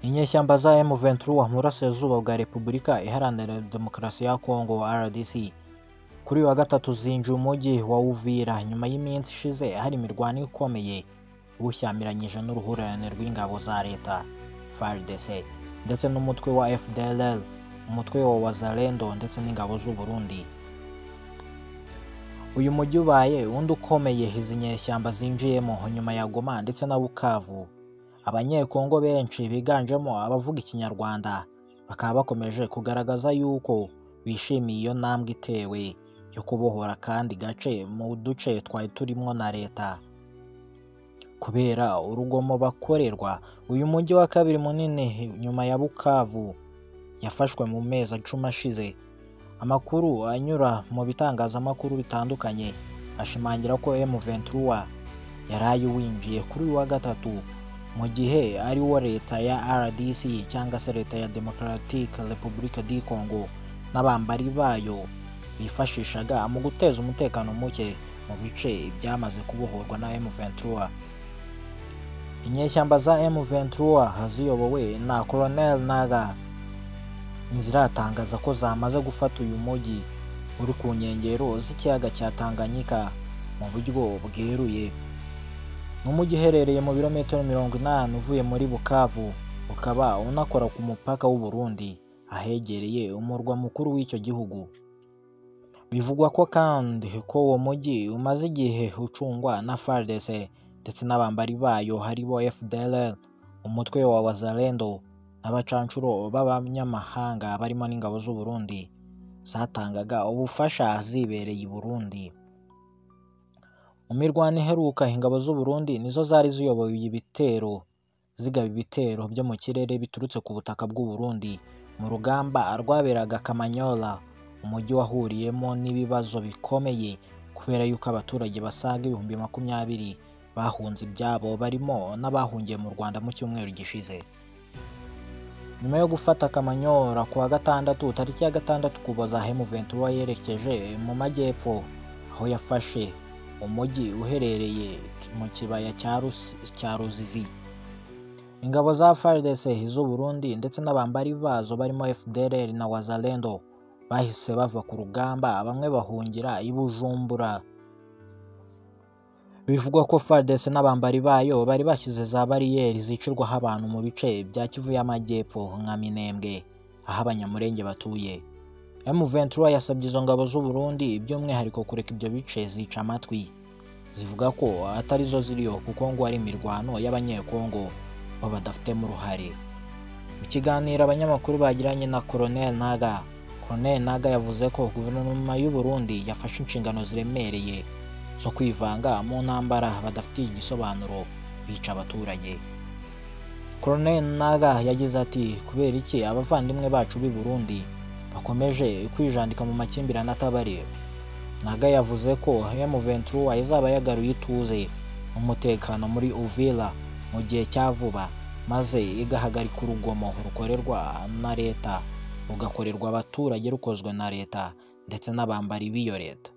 Inyeshyamba za M23 mu burasirazuba bwa Repubulika Iharanira Demokarasi ya Kongo (RDC) kuri uyu wa gatatu zinjiye umujyi wa Uvira nyuma y'iminsi ishize hari imirwano ikomeye iwushyamiranyije n'uruhurirane rw'ingabo za leta FARDC ndetse n'umutwe wa FDLR, umutwe wa Wazalendo ndetse n'ingabo z'u Burundi. Uyu mujyi ubaye undi ukomeye izi nyeshyamba zinjiyemo nyuma ya Goma ndetse na Bukavu. Abanyekongo benshi biganjemo abavuga Ikinyarwanda bakaba bakomeje kugaragaza yuko bishimiye iyo ntambwe itewe yo kubohora akandi gace mu duce twari turimo na leta kubera urugomo bakorerwa. Uyu mujyi wa kabiri munini nyuma ya Bukavu yafashwe mu mezi 10 ashize. Amakuru anyura mu bitangazamakuru bitandukanye ashimangira ko M23 yaraye winjiye kuri uyu wa gatatu, mu gihe ari wo leta ya RDC cyangwa se leta ya Democratic Republic du Congo n'abambari bayo bifashishaga mu guteza umutekano muke mu bice byamaze kubohorwa na M23. Inyeshyamba za M23 ziyobowe na Colonel Naga ntiziratangaza ko zamaze gufata uyu mujyi uri ku nkengero z'ikiyaga cya Tanganyika mu buryo bweruye. Ni umujyi uherereye mu birometero 80 uvuye muri Bukavu, ukaba unakora ku mupaka w'u Burundi ahegereye umurwa mukuru w'icyo gihugu. Bivugwa ko kandi ko uwo mujyi umaze igihe ucungwa na FARDC ndetse n'abambari bayo haribo FDLR, umutwe wa Wazalendo n'abacancuro b'abanyamahanga barimo n'ingabo z'u Burundi zatangaga ubufasha zibereye i Burundi. Mu mirwano iheruka ingabo z'u Burundi nizo zari ziyoboye ibitero, zigaba ibitero byo mu kirere biturutse ku butaka bw'u Burundi mu rugamba rwaberaga Kamanyola, umujyi wahuriyemo n'ibibazo bikomeye kubera yuko abaturage basaga 20,000 bahunze ibyabo, barimo n'abahungiye mu Rwanda mu cyumweru gishize. Nyuma yo gufata Kamanyola ku wa gatandatu tariki ya 6 Ukuboza, M23 yerekeje mu majyepfo aho yafashe umujyi uherereye mu kibaya cya Ruzizi. Ingabo za FARDC z'u Burundi ndetse n'abambari bazo barimo FDLR na Wazalendo bahise bava ku rugamba, bamwe bahungira i Bujumbura. Bivugwa ko FARDC n'abambari bayo bari bashyize za bariyeri zicirwaho abantu mu bice bya Kivu y'Amajyepfo nka Minembwe aho Abanyamurenge batuye. M23 yasabye izo ngabo z'u Burundi by'umwihariko kureka ibyo bice zica amatwi, zivuga ko atari zo ziriyo kuko ngo ari imirwano y'Abanyekongo bo badafitemo uruhare. Mu kiganiro abanyamakuru bagiranye na Colonel Naga, Colonel Naga yavuze ko guverinoma y'u Burundi yafashe inshingano ziremereye zo kwivanga mu ntambara badafitiye igisobanuro bica abaturage. Colonel Naga yagize ati: kubera iki abavandimwe bacu b'i Burundi bakomeje kwijandika mu makimbirane atabareba? Naga yavuze ko M23 izaba yagaruye ituze n'umutekano muri Uvira mu gihe cya vuba, maze igahagarika urugomo rukorerwa na leta rugakorerwa abaturage rukozwe na leta ndetse n'abambari b'iyo leta.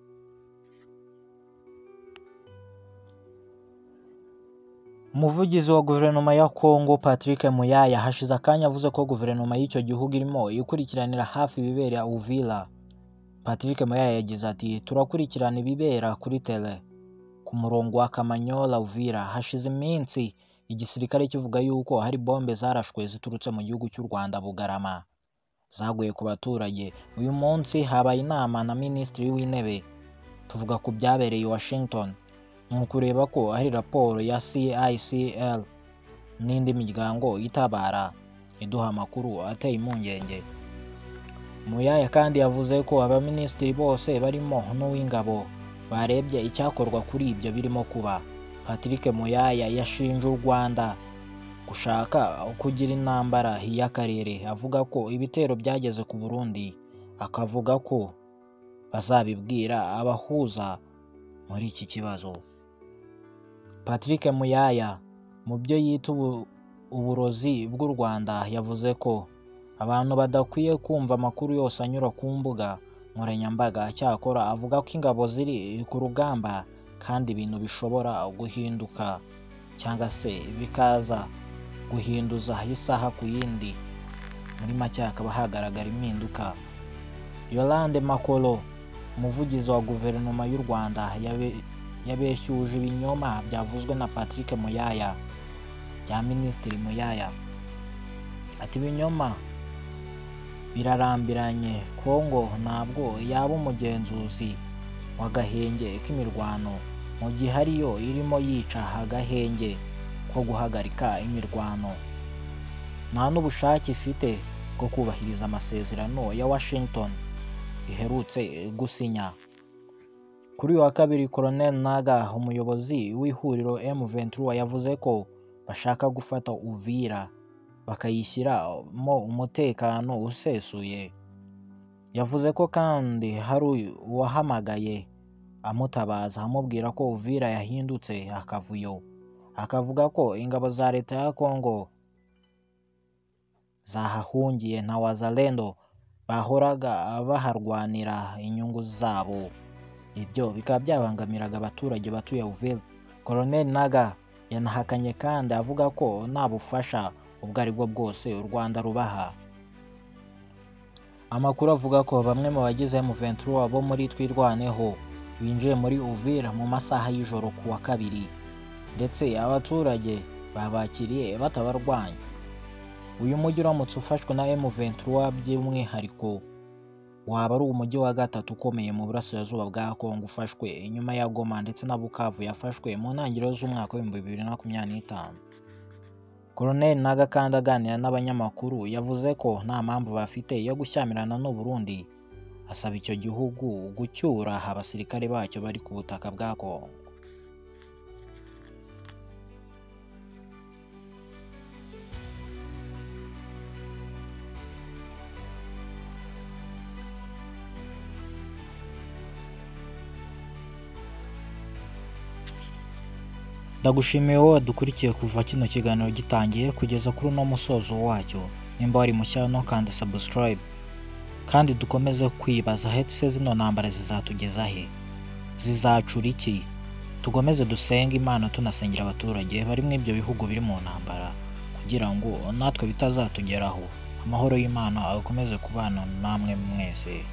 Umuvugizi wa guverinoma ya Kongo Patrick Muyaya hashize akanya avuze ko guverinoma y'icyo gihugu irimo ikurikiranira hafi ibibera Uvira. Patrick Muyaya yagize ati: turakurikirana ibibera kuri tele ku murongo wa Kamanyola Uvira. Hashize iminsi igisirikare kivuga yuko hari bombe zarashwe ziturutse mu gihugu cy'u Rwanda Bugarama zaguye ku baturage. Uyu munsi habaye inama na Minisitiri w'Intebe tuvuga ku byabereye Washington, ni ukureba ko hari raporo ya CICL n'indi miryango itabara iduha amakuru ateye impungenge. Muyaya kandi yavuze ko abaminisitiri bose barimo n'uw'ingabo barebye icyakorwa kuri ibyo birimo kuba. Patrick Muyaya yashinje u Rwanda gushaka kugira intambara y'akarere, avuga ko ibitero byageze ku Burundi, akavuga ko bazabibwira abahuza muri iki kibazo. Patrick Muyaya mu byo yita uburozi bw'u Rwanda yavuze ko abantu badakwiye kumva amakuru yose anyura ku mbuga nkoranyambaga. Cyakora avuga ko ingabo ziri ku rugamba kandi ibintu bishobora guhinduka cyangwa se bikaza guhinduza isaha ku yindi, muri make hakaba hagaragara impinduka. Yolande Makolo, umuvugizi wa guverinoma y'u Rwanda, yabeshyuje ibinyoma byavuzwe na Patrick Muyaya bya Minisitiri Muyaya. Ati ibinyoma birarambiranye, Kongo ntabwo yaba umugenzuzi w'agahenge k'imirwano mu gihe ariyo irimo yica agahenge ko guhagarika imirwano. Nta n'ubushake ifite bwo kubahiriza amasezerano ya Washington iherutse gusinya. Kuri uyu wa kabiri, Colonel Naga, umuyobozi w'ihuriro M23, yavuze ko bashaka gufata Uvira bakayishyiramo umutekano usesuye. Yavuze ko kandi hari uwahamagaye amutabaza amubwira ko Uvira yahindutse akavuyo, akavuga ko ingabo za leta ya Kongo zahahungiye na Wazalendo bahoraga baharwanira inyungu zabo. Ibyo bikaba byabangamiraga abaturage batuye Uvira. Colonel Naga yanahakanye kandi avuga ko nta bufasha ubwo ari bwo bwose u Rwanda rubaha. Amakuru avuga ko bamwe mu bagize M23 bo muri Twirwaneho binjiye muri Uvira mu masaha y'ijoro ku wa kabiri, ndetse abaturage babakiriye batabarwanya. Uyu mujyi uramutse ufashwe na M23 by'umwihariko, waba ari umujyi wa gatatu ukomeye mu burasirazuba bwa Kongo ufashwe inyuma ya Goma ndetse na Bukavu yafashwe mu ntangiriro z'umwaka w'2025. Colonel Naga kandi aganira n'abanyamakuru yavuze ko nta mpamvu bafite yo gushyamirana n'u Burundi, asaba icyo gihugu gucyura abasirikare bacyo bari ku butaka bwa Kongo. Ndagushimiye wowe wadukurikiye kuva kino kiganiro gitangiye kugeza kuri uno musozo wacyo. Nimba wari mushya no kanda subscribe, kandi dukomeze kwibaza hetse zino ntambara zizatugeza he, zizacura iki? Tugomeze dusenge Imana tunasengera abaturage bari muri ibyo bihugu biri mu ntambara, kugira ngo natwe bitazatugeraho. Amahoro y'Imana akomeze kubana namwe mwese.